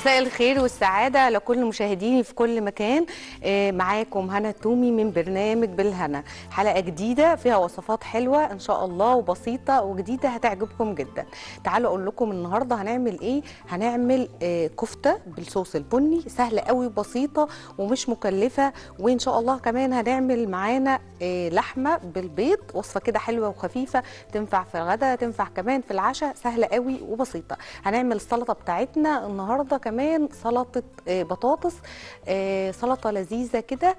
مساء الخير والسعادة لكل مشاهديني في كل مكان. معاكم هنا التومي من برنامج بالهنا، حلقة جديدة فيها وصفات حلوة إن شاء الله وبسيطة وجديدة هتعجبكم جدا. تعالوا أقول لكم النهاردة هنعمل إيه. هنعمل كفتة بالصوص البني، سهلة قوي وبسيطة ومش مكلفة، وإن شاء الله كمان هنعمل معانا لحمة بالبيض، وصفة كده حلوة وخفيفة تنفع في الغداء تنفع كمان في العشاء، سهلة قوي وبسيطة. هنعمل السلطة بتاعتنا النهاردة كمان سلطة بطاطس، سلطة لذيذة كده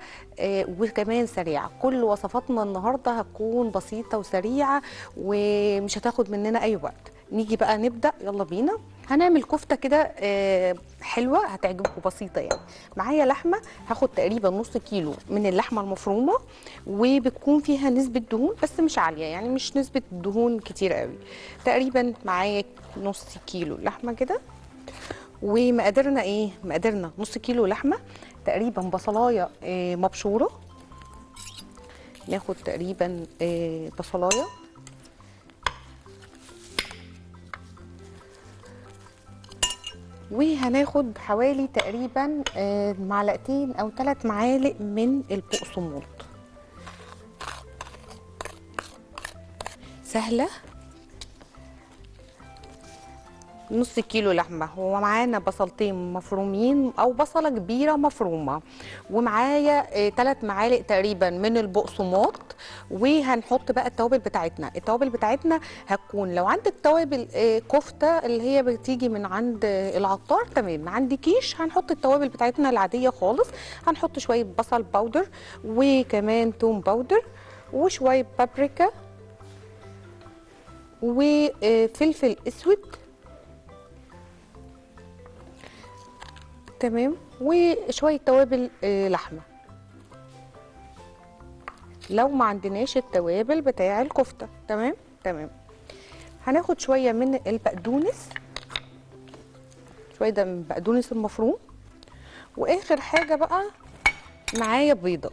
وكمان سريعة. كل وصفاتنا النهاردة هتكون بسيطة وسريعة ومش هتاخد مننا أي وقت. نيجي بقى نبدأ، يلا بينا. هنعمل كفتة كده حلوة هتعجبكم، بسيطة يعني. معايا لحمة، هاخد تقريبا نص كيلو من اللحمة المفرومة، وبتكون فيها نسبة دهون بس مش عالية، يعني مش نسبة دهون كتير قوي. تقريبا معايا نص كيلو لحمة كده، ومقاديرنا ايه؟ مقاديرنا نص كيلو لحمة تقريبا، بصلاية مبشورة، ناخد تقريبا بصلاية، وهناخد حوالي تقريبا معلقتين او 3 معالق من البقسماط. سهلة. نص كيلو لحمة، ومعانا بصلتين مفرومين او بصلة كبيرة مفرومة، ومعايا 3 معالق تقريبا من البقسماط. وهنحط بقى التوابل بتاعتنا. التوابل بتاعتنا هتكون لو عندك توابل كفتة اللي هي بتيجي من عند العطار تمام، ما عندكيش هنحط التوابل بتاعتنا العادية خالص. هنحط شوية بصل powder، وكمان توم powder، وشوية بابريكا، وفلفل اسود تمام، وشوية توابل لحمه. لو ما عندناش التوابل بتاع الكفتة تمام تمام. هناخد شوية من البقدونس، شوية من البقدونس المفروم. واخر حاجة بقى معايا بيضة.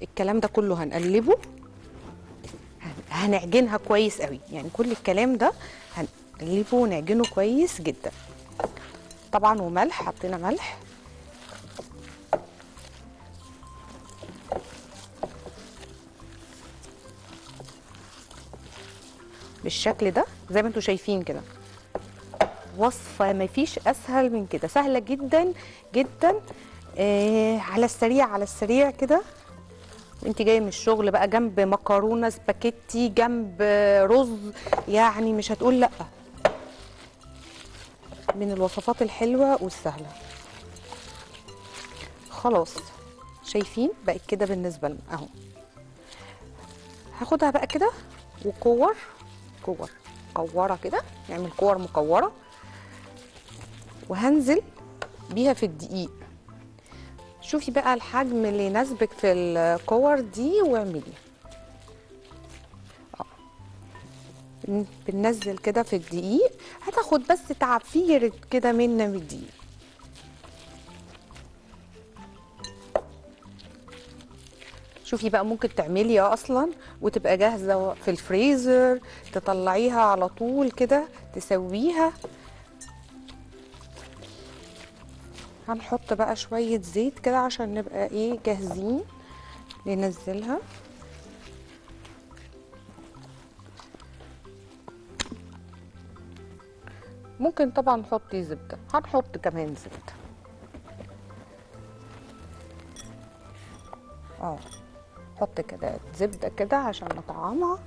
الكلام ده كله هنقلبه، هنعجنها كويس قوي، يعني كل الكلام ده هنقلبه ونعجنه كويس جدا طبعا. وملح، حطينا ملح. بالشكل ده زي ما انتم شايفين كده. وصفة مفيش اسهل من كده، سهلة جدا جدا، على السريع على السريع كده. وانت جاية من الشغل بقى، جنب مكرونه سباكيتي، جنب رز، يعني مش هتقول لا. من الوصفات الحلوة والسهله. خلاص شايفين بقت كده بالنسبة لنا اهو. هاخدها بقى كده وكور كور كوره كده، نعمل كور مكوره، وهنزل بيها في الدقيق. شوفي بقى الحجم اللي يناسبك في الكور دي واعمليه. بننزل كده في الدقيق، هتاخد بس تعفير كده منا من الدقيق. شوفي بقى ممكن تعمليها اصلا وتبقى جاهزة في الفريزر، تطلعيها على طول كده تسويها. هنحط بقى شوية زيت كده عشان نبقى ايه جاهزين ننزلها. ممكن طبعا نحط زبدة، هنحط كمان زبدة. نحط كده زبدة كده عشان نطعمها.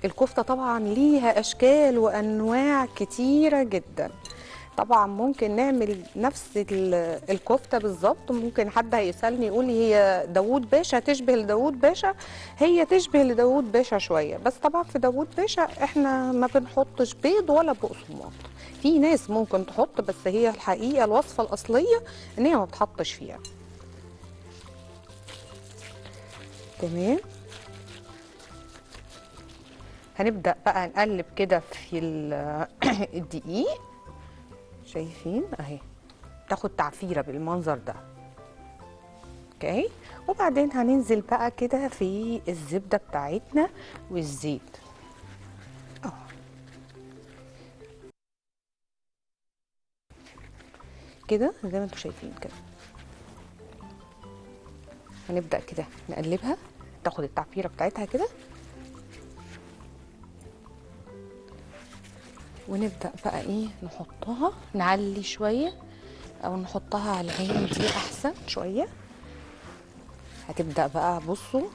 الكفتة طبعا ليها أشكال وأنواع كتيرة جدا. طبعا ممكن نعمل نفس الكفتة بالظبط. ممكن حد هيسألني يقول لي هي داوود باشا تشبه لداوود باشا؟ هي تشبه لداوود باشا شوية، بس طبعا في داوود باشا احنا ما بنحطش بيض ولا بقسماط. في ناس ممكن تحط، بس هي الحقيقة الوصفة الأصلية ان هي ما بتحطش فيها. تمام. هنبدأ بقى نقلب كده في الدقيق. شايفين اهي تاخد تعفيرة بالمنظر ده. okay، وبعدين هننزل بقى كده في الزبدة بتاعتنا والزيت اهو. كده زي ما انتم شايفين كده. هنبدأ كده نقلبها تاخد التعفيرة بتاعتها كده، ونبدأ بقى ايه نحطها، نعلي شوية او نحطها على العين دي احسن شوية. هتبدأ بقى بصوا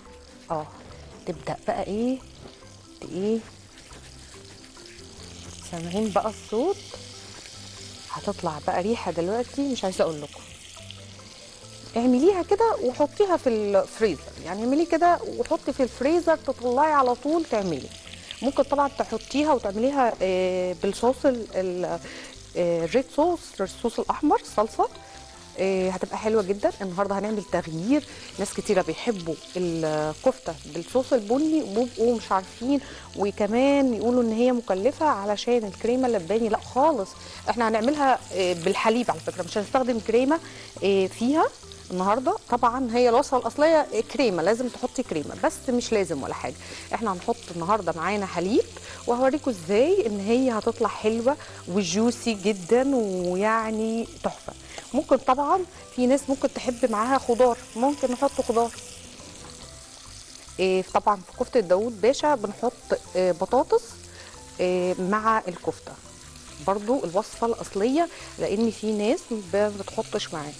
تبدأ بقى ايه ايه، سامعين بقى الصوت؟ هتطلع بقى ريحة دلوقتي مش عايزة اقول لكم. اعمليها كده وحطيها في الفريزر، يعني اعملي كده وحطي في الفريزر، تطلعي على طول تعملي. ممكن طبعا تحطيها وتعمليها بالصوص ال red sauce، الصوص الاحمر، الصلصه، هتبقى حلوة جدا. النهارده هنعمل تغيير، ناس كتيرة بيحبوا الكفتة بالصوص البني وبيبقوا مش عارفين، وكمان يقولوا ان هي مكلفة علشان الكريمة اللباني. لا خالص، احنا هنعملها بالحليب على فكرة، مش هنستخدم كريمة فيها النهارده. طبعا هي الوصفة الاصلية كريمة، لازم تحطي كريمة، بس مش لازم ولا حاجة. احنا هنحط النهارده معانا حليب، وهوريكم ازاي ان هي هتطلع حلوة وجوسي جدا ويعني تحفة. ممكن طبعا في ناس ممكن تحب معاها خضار، ممكن نحط خضار. طبعا في كفته داوود باشا بنحط بطاطس مع الكفتة برضو، الوصفة الاصلية، لان في ناس ما بتحطش معاه.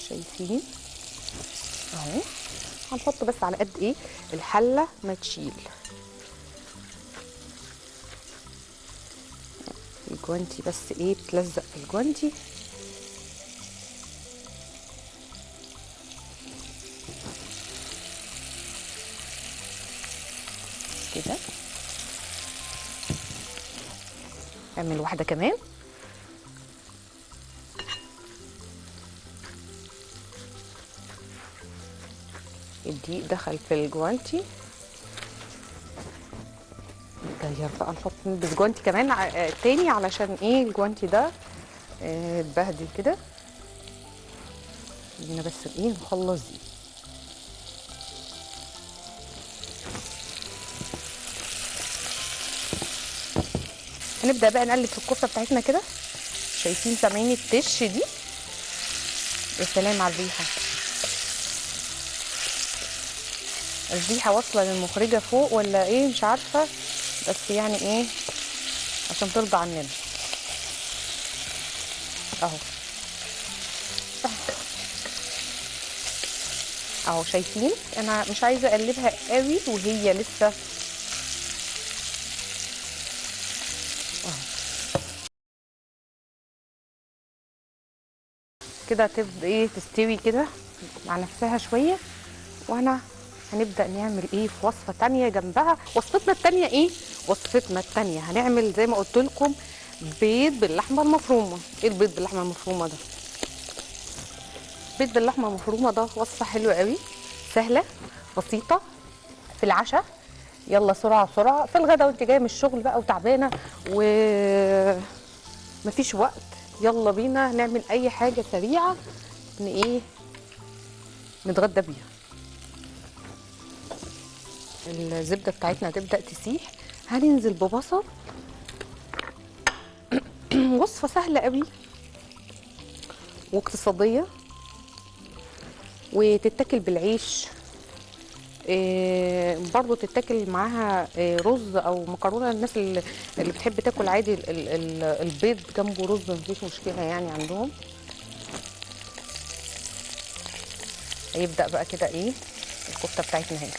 شايفين اهو، هنحط بس على قد ايه الحلة ما تشيل. الجوانتي بس ايه بتلزق في الجوانتي. كده نعمل واحدة كمان. الدقيق دخل في الجوانتي، نغير بقى، نحط نلبس جوانتي كمان تاني علشان ايه الجوانتي ده اتبهدل كده. خلينا بس ايه نخلص دي. هنبدأ بقى نقلب في الكفتة بتاعتنا كده. شايفين سامعين التش دي؟ يا سلام على الريحة، الريحة واصلة للمخرجة فوق ولا ايه مش عارفة، بس يعني ايه عشان ترضى عننا اهو. اهو شايفين، انا مش عايزة اقلبها قوي وهي لسه اهو كده، تبدأ ايه تستوي كده مع نفسها شوية. وانا هنبدأ نعمل ايه في وصفة تانية جنبها. وصفتنا التانية ايه؟ وصفتنا التانية هنعمل زي ما قلت لكم بيض باللحمة المفرومة. ايه البيض باللحمة المفرومة ده؟ بيض باللحمة المفرومة ده وصفة حلوة قوي، سهلة بسيطة، في العشاء يلا سرعة سرعة، في الغدا وانت جاية من الشغل بقى وتعبانة ومفيش وقت، يلا بينا نعمل اي حاجة سريعة ان ايه نتغدى بيها. الزبدة بتاعتنا هتبدأ تسيح، هننزل ببصل. وصفة سهلة قوي واقتصادية وتتاكل بالعيش، برضو تتاكل معاها رز او مكرونه. الناس اللي بتحب تاكل عادي البيض جنبه رز مفيش مشكلة يعني عندهم. هيبدا بقى كده ايه الكفتة بتاعتنا اهي،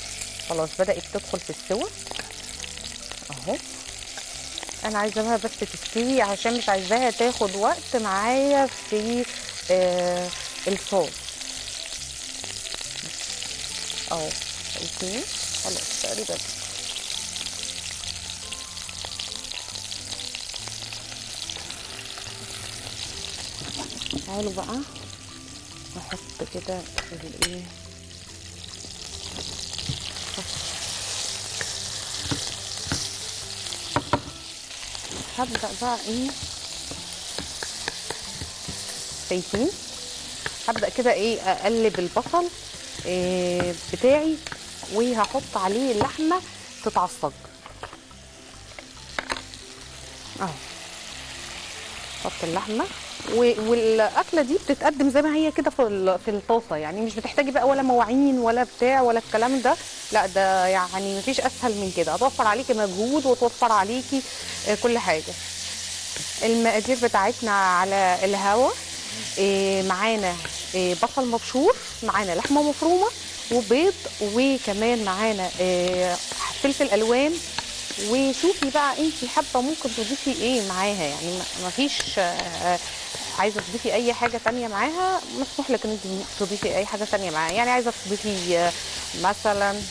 خلاص بدات تدخل في السوى اهو. انا عايزاها بس تستوي عشان مش عايزاها تاخد وقت معايا في الصوص اهو. شايفين خلاص تقريبا تعالوا بقى نحط كده الايه هبدأ بقى ايه شايفين هبدا كده ايه اقلب البصل بتاعي، وهحط عليه اللحمة تتعصج اهو. حط اللحمة، والاكله دي بتتقدم زي ما هي كده في الطاسه، يعني مش بتحتاجي بقى ولا مواعين ولا بتاع ولا الكلام ده، لا ده يعني مفيش اسهل من كده، هتوفر عليكي مجهود وتوفر عليكي كل حاجة. المقادير بتاعتنا على الهوا، معانا بصل مبشور، معانا لحمه مفرومه وبيض، وكمان معانا فلفل الوان. وشوفي بقى انت حابة ممكن تضيفي ايه معاها، يعني مفيش عايزه تضيفي اي حاجة ثانية معاها مسموح لك ان انت تضيفي اي حاجة ثانية معاها. يعني عايزه تضيفي مثلا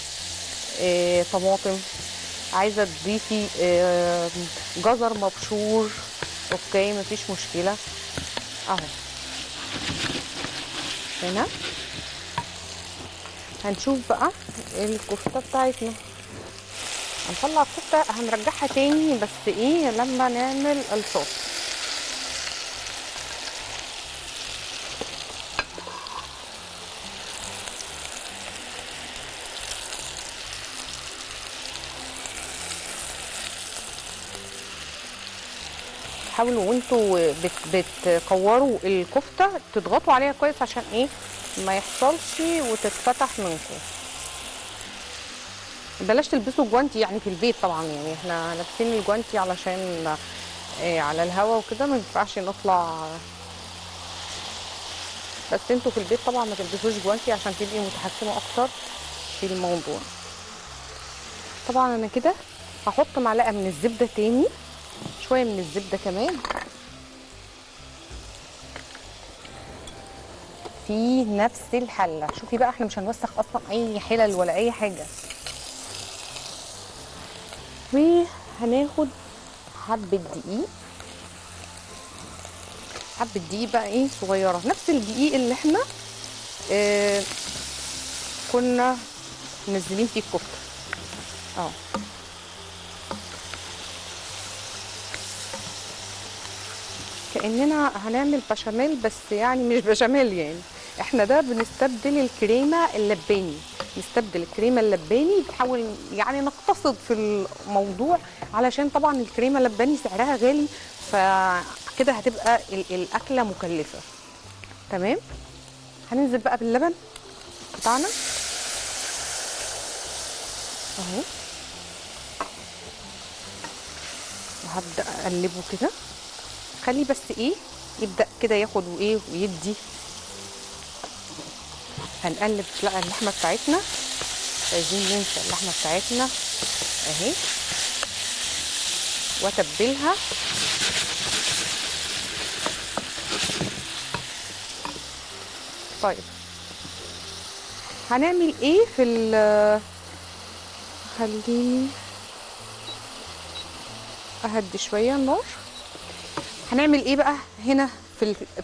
طماطم، عايزه تضيفي جزر مبشور، okay مفيش مشكلة اهو. هنا هنشوف بقى الكفتة بتاعتنا، هنطلع الكفتة هنرجعها تاني بس ايه لما نعمل الصوص. حاولوا وانتوا بتكوروا الكفتة تضغطوا عليها كويس عشان ايه ما يحصلش وتتفتح منكم. بلاش تلبسوا جوانتي يعني في البيت طبعا، يعني احنا لابسين الجوانتي علشان إيه على الهوا وكده، ما ينفعش نطلع، بس انتوا في البيت طبعا ما تلبسوش جوانتي عشان تبقي متحكمه اكتر في الموضوع. طبعا انا كده هحط معلقه من الزبدة تاني، شوية من الزبدة كمان في نفس الحلة. شوفي بقى احنا مش هنوسخ اصلا اي حلل ولا اي حاجة. وهناخد حبه دقيق، حبه دقيق بقى ايه صغيرة، نفس الدقيق اللي احنا كنا منزلين فيه الكفتة اهو. كاننا هنعمل بشاميل بس يعني مش بشاميل، يعني احنا ده بنستبدل الكريمة اللباني، نستبدل الكريمة اللباني، بنحاول يعني نقتصد في الموضوع علشان طبعا الكريمة اللباني سعرها غالي، فكده هتبقى الاكلة مكلفة. تمام. هننزل بقى باللبن بتاعنا اهو، وهبدا اقلبه كده، خليه بس ايه يبدا كده ياخد وايه ويدي. هنقلب بقى اللحمة بتاعتنا، مش عايزين ننسى اللحمة بتاعتنا اهي، واتبلها. طيب هنعمل ايه في ال، خليني اهدي شوية النار. هنعمل ايه بقى هنا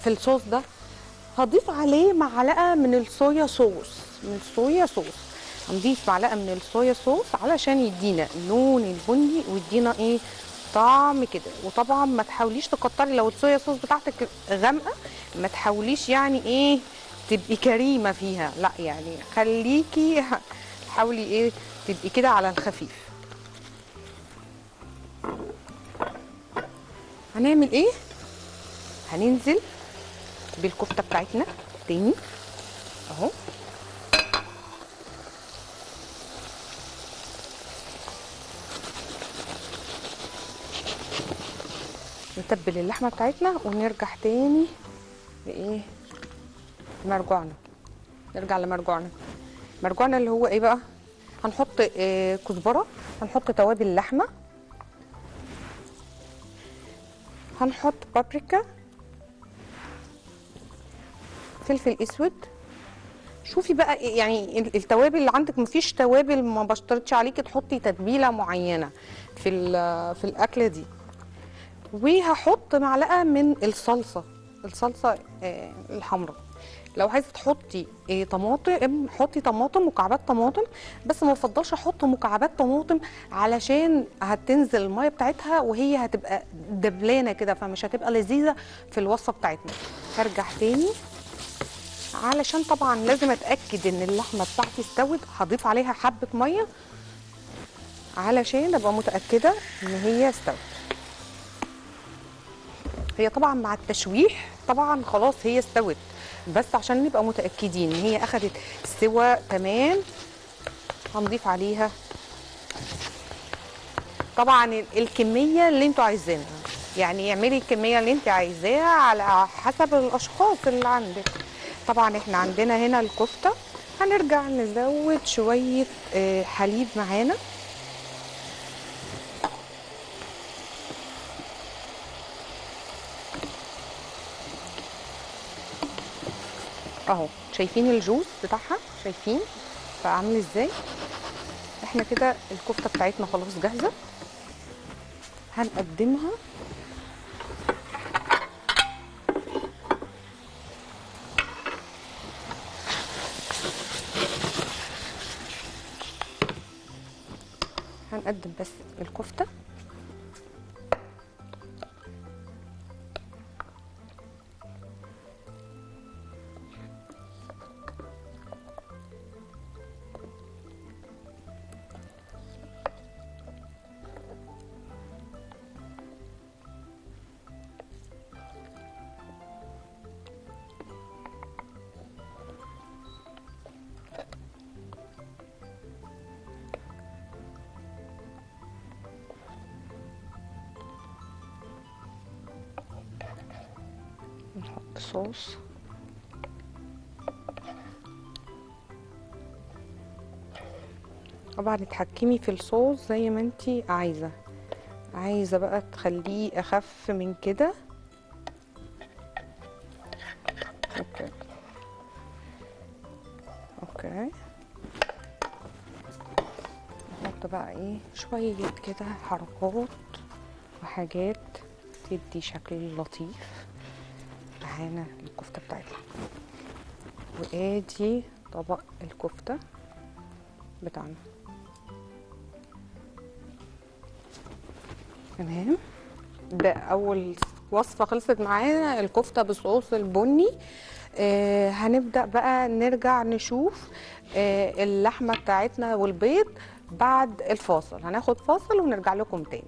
في الصوص ده؟ هضيف عليه معلقه من الصويا صوص، من الصويا صوص هنضيف معلقه من الصويا صوص علشان يدينا اللون البني ويدينا ايه طعم كده. وطبعا ما تحاوليش تكتري، لو الصويا صوص بتاعتك غامقه ما تحاوليش يعني ايه تبقي كريمة فيها، لا يعني خليكي حاولي ايه تبقي كده على الخفيف. هنعمل ايه؟ هننزل بالكفته بتاعتنا تاني اهو، نتبل اللحمة بتاعتنا ونرجع تاني لايه مرجوعنا، نرجع لمرجوعنا. مرجوعنا اللي هو ايه بقى؟ هنحط كزبره، هنحط توابل لحمه، هنحط بابريكا، فلفل اسود. شوفي بقى يعني التوابل اللي عندك، مفيش توابل ما بشترطش عليكي تحطي تتبيله معينة في الاكلة دي. وهحط معلقه من الصلصه، الصلصه الحمراء. لو عايزه تحطي طماطم حطي طماطم، مكعبات طماطم، بس ما بفضلش احط مكعبات طماطم علشان هتنزل المية بتاعتها وهي هتبقى دبلانه كده، فمش هتبقى لذيذة في الوصفة بتاعتنا. هرجع تاني علشان طبعا لازم اتاكد ان اللحمة بتاعتي استوت، هضيف عليها حبه مية علشان ابقى متاكدة ان هي استوت. هي طبعا مع التشويح طبعا خلاص هي استوت، بس عشان نبقى متاكدين ان هي اخدت سوا تمام هنضيف عليها طبعا الكمية اللي انتوا عايزينها، يعني اعملي الكمية اللي انت عايزاها على حسب الاشخاص اللي عندك. طبعا احنا عندنا هنا الكفتة، هنرجع نزود شوية حليب معانا. اهو شايفين الجوز بتاعها، شايفين فعامل ازاي؟ احنا كده الكفتة بتاعتنا خلاص جاهزة، هنقدمها. هنقدم بس الكفتة. نحط صوص، طبعا تتحكمي في الصوص زي ما انتي عايزه، عايزه بقى تخليه اخف من كده. okay okay، نحط بقى ايه شوية كده حركات وحاجات تدي شكل لطيف معانا الكفتة بتاعتنا. وادي طبق الكفتة بتاعنا. تمام، ده اول وصفه خلصت معانا، الكفتة بالصوص البني. هنبدا بقى نرجع نشوف اللحمة بتاعتنا والبيض بعد الفاصل. هناخد فاصل ونرجع لكم تاني.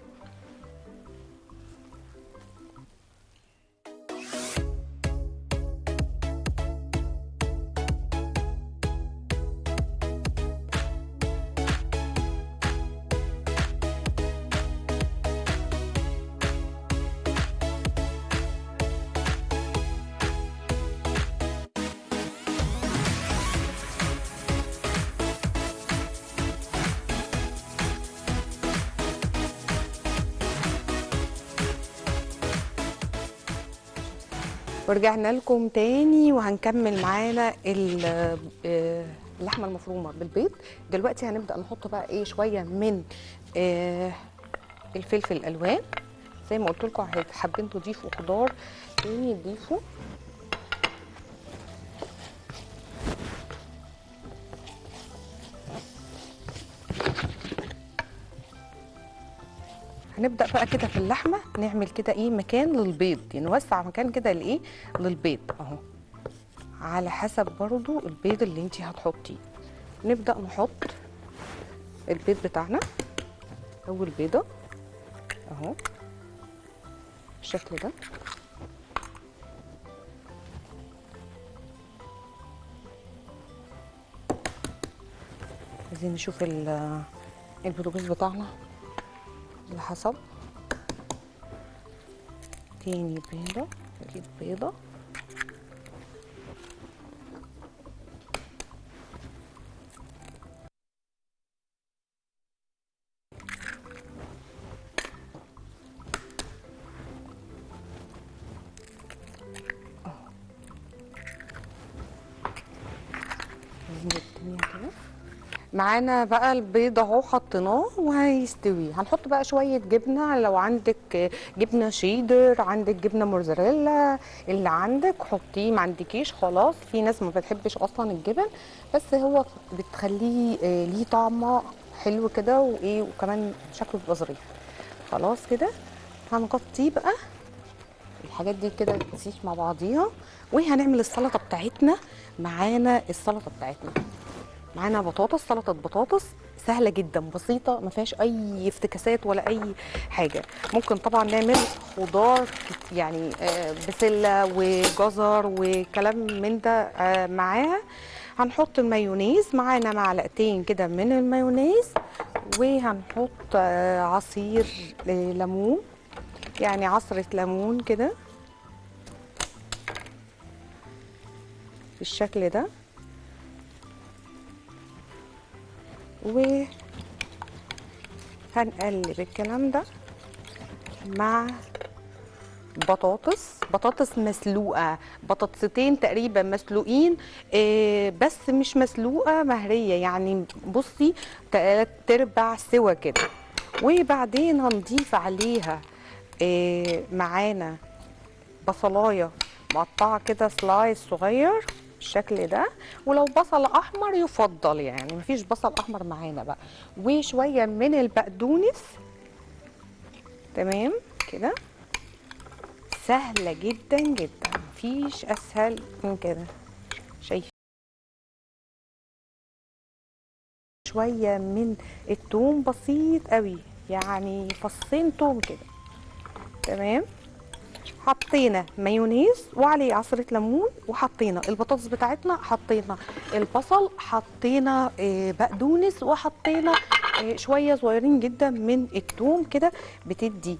ورجعنا لكم تاني وهنكمل معانا اللحمة المفرومه بالبيض. دلوقتي هنبدا نحط بقى ايه شوية من الفلفل الالوان. زي ما قلت لكم حابين تضيفوا خضار تاني تضيفوا. هنبدأ بقى كده في اللحمة نعمل كده ايه مكان للبيض، يعني نوسع مكان كده لايه للبيض اهو، على حسب برضو البيض اللي انتي هتحطيه. نبدأ نحط البيض بتاعنا، اول بيضة اهو بالشكل ده. عايزين نشوف البوتاجاز بتاعنا اللي حصل. تاني بيضة، نجيب بيضة. معانا بقى البيض اهو حطيناه وهيستوي. هنحط بقى شوية جبنه، لو عندك جبنه شيدر، عندك جبنه موزاريلا، اللي عندك حطيه، ما عندكيش خلاص. في ناس ما بتحبش اصلا الجبن، بس هو بتخليه ليه طعم حلو كده وايه، وكمان شكله بيبقى ظريف. خلاص كده هنغطيه بقى الحاجات دي كده تسيح مع بعضيها. وهنعمل السلطة بتاعتنا. معانا السلطة بتاعتنا، معانا بطاطس، سلطة بطاطس سهلة جدا بسيطة، ما فيهاش اي افتكاسات ولا اي حاجة. ممكن طبعا نعمل خضار يعني بسلة وجزر وكلام من ده معاها. هنحط المايونيز، معانا معلقتين كده من المايونيز، وهنحط عصير ليمون، يعني عصرة ليمون كده بالشكل ده. وهنقلب الكلام ده مع بطاطس، بطاطس مسلوقة، بطاطستين تقريبا مسلوقين، بس مش مسلوقة مهريه، يعني بصي 3/4 سوا كده. وبعدين هنضيف عليها معانا بصلايه مقطعه كده سلايس صغير بالشكل ده، ولو بصل احمر يفضل، يعني مفيش بصل احمر معانا بقى، وشوية من البقدونس. تمام كده، سهلة جدا جدا، مفيش اسهل من كده. شايفين شوية من التوم بسيط قوي، يعني فصين توم كده. تمام، حطينا مايونيز وعليه عصرة ليمون، وحطينا البطاطس بتاعتنا، حطينا البصل، حطينا بقدونس، وحطينا شوية صغيرين جدا من التوم كده، بتدي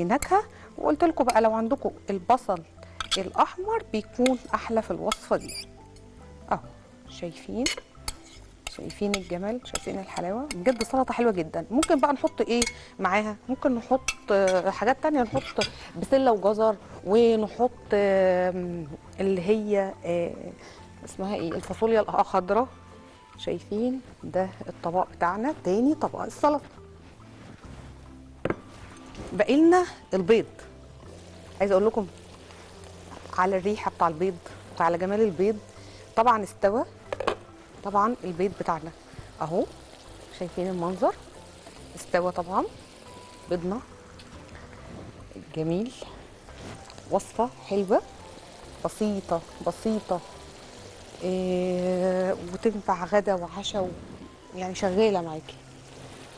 نكهة. وقلت لكم بقى لو عندكم البصل الأحمر بيكون أحلى في الوصفة دي. أهو شايفين، شايفين الجمال، شايفين الحلاوة، بجد سلطة حلوة جدا. ممكن بقى نحط ايه معاها؟ ممكن نحط حاجات تانية، نحط بسلة وجزر، ونحط اللي هي اسمها ايه، الفاصوليا الخضراء. شايفين ده الطبق بتاعنا، تاني طبق السلطة. باقي لنا البيض. عايزه اقول لكم على الريحة بتاع البيض وعلى جمال البيض. طبعا استوى، طبعا البيض بتاعنا اهو، شايفين المنظر، استوى طبعا بيضنا جميل. وصفة حلوة بسيطة بسيطة، وتنفع غدا وعشاء يعني شغالة معاكي.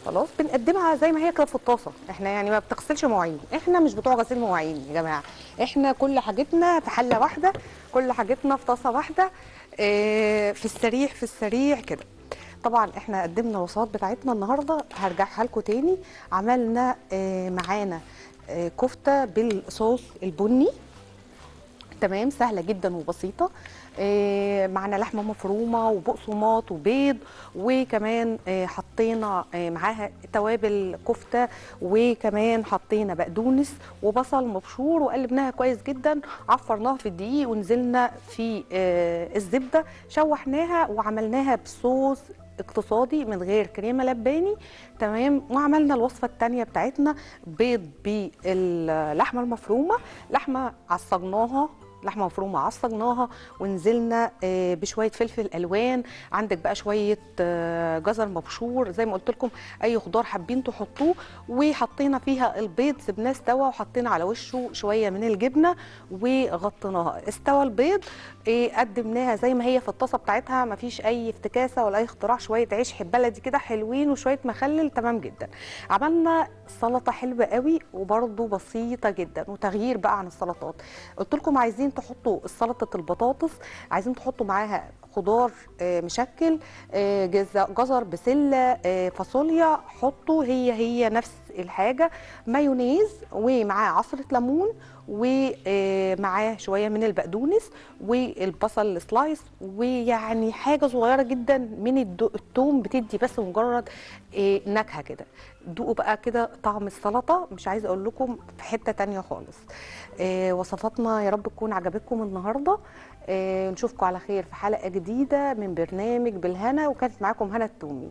خلاص بنقدمها زي ما هي كده في الطاسة، احنا يعني ما بتغسلش مواعين، احنا مش بتوع غسيل مواعين يا جماعة، احنا كل حاجتنا في حلة واحدة، كل حاجتنا في طاسة واحدة، في السريع في السريع كده. طبعا احنا قدمنا الوصفات بتاعتنا النهارده، هرجعها لكم تاني. عملنا معانا كفته بالصوص البني، تمام، سهلة جدا وبسيطة. معانا لحمه مفرومه وبقسماط وبيض، وكمان حطينا معاها توابل كفته، وكمان حطينا بقدونس وبصل مبشور، وقلبناها كويس جدا، عفرناها في الدقيق ونزلنا في الزبدة، شوحناها وعملناها بصوص اقتصادي من غير كريمة لباني. تمام. وعملنا الوصفة الثانية بتاعتنا بيض باللحمه المفرومه، لحمه عصجناها، لحمه مفرومه عصجناها ونزلنا بشوية فلفل الوان، عندك بقى شوية جزر مبشور، زي ما قلت لكم اي خضار حابين تحطوه، وحطينا فيها البيض، سبناه استوى وحطينا على وشه شوية من الجبنة وغطيناها. استوى البيض، قدمناها زي ما هي في الطاسه بتاعتها، مفيش اي افتكاسه ولا اي اختراع، شوية عيش بلدي كده حلوين وشوية مخلل، تمام جدا. عملنا سلطة حلوة قوي وبرده بسيطة جدا، وتغيير بقى عن السلطات. قلت لكم عايزين تحطوا سلطة البطاطس، عايزين تحطوا معاها خضار مشكل، جزر، بسلة، فاصوليا، حطوا هي هي نفس الحاجة، مايونيز ومعاه عصره ليمون ومعاه شوية من البقدونس والبصل slice، ويعني حاجة صغيرة جدا من الثوم، بتدي بس مجرد نكهة كده. دوقوا بقى كده طعم السلطة، مش عايزه اقول لكم في حتة تانية خالص. وصفاتنا يا رب تكون عجبتكم النهارده. نشوفكم على خير في حلقة جديدة من برنامج بالهنا، وكانت معاكم هنا التومي.